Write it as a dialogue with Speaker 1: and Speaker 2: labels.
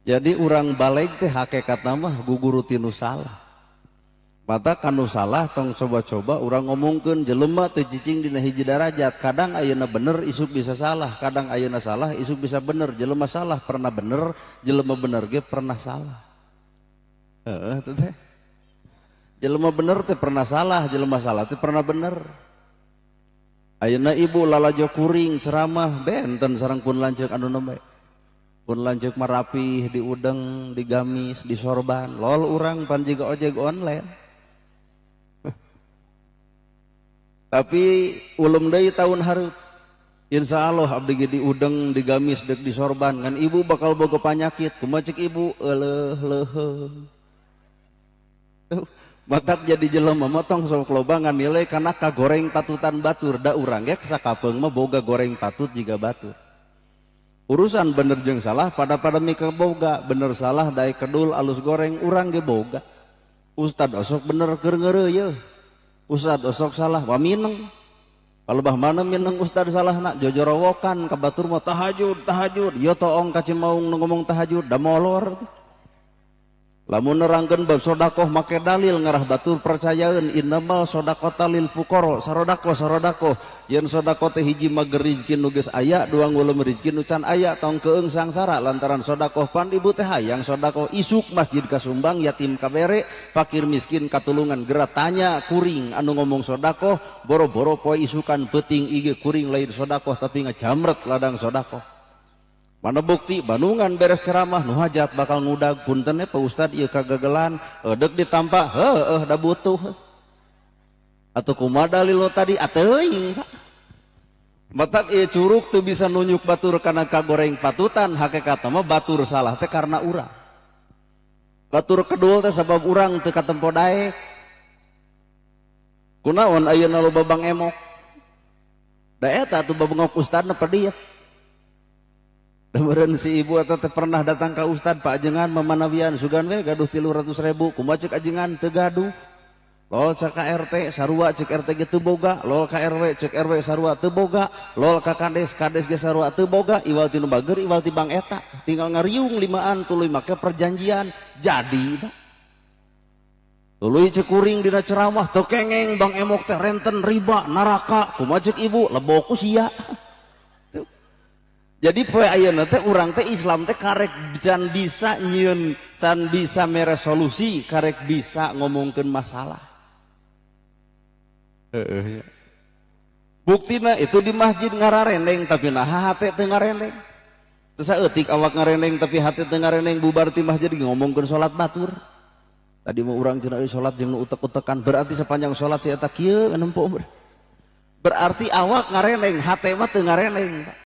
Speaker 1: Jadi urang baleg teh hakikatna mah guguru tinu salah. Mata kanu salah tong coba-coba urang ngomongkeun. Jelema teu cicing dina hiji darajat. Kadang ayeuna bener, isuk bisa salah. Kadang ayeuna salah, isuk bisa bener. Jelema salah pernah bener, jelema bener ge pernah salah. Heeh teh. Jelema bener teh pernah salah, jelema salah teh pernah bener. Ayeuna ibu lalajo kuring ceramah benten sareng pun lanceuk anu nembe. Pun lanceuk mah rapih, diudeng, digamis, disorban. Lol, urang pan jiga ojek online. Tapi ulum deui tahun hareup. Insya Allah abdi ge diudeng, digamis, dek disorban kan ibu bakal boga panyakit. Kumaha cek ibu? Euleuh leuheung. Tuh, matak jadi jelema mah tong sok loba nganilai kana kagoreng patutan batur, da urang ge sakapeung mah boga goreng patut jiga batur. Urusan bener jeung salah pada pada mika boga, bener salah daek kedul alus goreng urang ge boga. Ustad osok bener keur ngeureuyeuh. Ustad osok salah wa mineng. Palebah mana mineng ustad salah nak jojorowokan ka batur mah tahajud tahajud, yo toong ka Cimaung nu ngomong tahajud da molor. Lamun nerangkeun bab sodakoh make dalil ngarah batur percayaeun, innamal sodaqota lil fuqara, sarodakoh sarodakoh. Yen sodakoh teh hiji mager rizki nu geus aya, dua ngulem rizki nu can aya, tong keung sangsara lantaran sodakoh. Pan ibu teh hayang sodakoh, isuk masjid kasumbang, yatim kabere, fakir miskin katulungan. Geura tanya kuring anu ngomong sodakoh, boro-boro poe isukan peuting ige kuring lain sodakoh tapi ngajamret ladang sodakoh. Mana bukti? Bandungan beres ceramah nu hajat bakal ngudag, "Punten Pak Ustad, ieu kagagelan." Edek ditampa, "Heueuh, da butuh." Atau kumaha dalil lo tadi? Ateuing, Pak. Matak ieu curug teu bisa nunjuk batur kana kagoreng patutan, hakikatna mah batur salah teh karena urang. Batur kedul teh sabab urang teu katempo daek. Kunaon ayeuna loba bang emok? Da eta atuh babengok ustadna pediet. Meureun si ibu eta teh pernah datang ka ustad, "Pak Ajengan, mamanawian sugan we gaduh 300.000." "Kumaha cek ajengan?" "Teu gaduh." Lol cek ka RT, sarua cek RT ge teu boga. Lol ka RW, cek RW sarua teu boga. Lol ka kades, kades ge sarua teu boga. Iwal ti nu bager, iwal ti bang eta. Tinggal ngariung limaan tuluy make perjanjian. Jadi, Pak. Tuluy cek kuring dina ceramah, "Teu kengeng bang emok teh renten riba neraka." "Kumaha cek ibu?" "Lebok ku sia." Jadi poe ayeuna teh urang teh Islam teh karek can bisa nyieun, can bisa mere solusi, karek bisa ngomongkeun masalah. Heeh ya. Buktina itu di masjid ngararendeng tapi nah hate teu ngarendeng. Teu saeutik awak ngarendeng tapi hate teu ngarendeng, bubar ti masjid ngomongkeun salat batur. Tadi mau urang cenah euy salat jeung nu utek-utekan, berarti sepanjang salat si eta kieu nempo. Berarti awak ngarendeng, hate mah teu ngarendeng.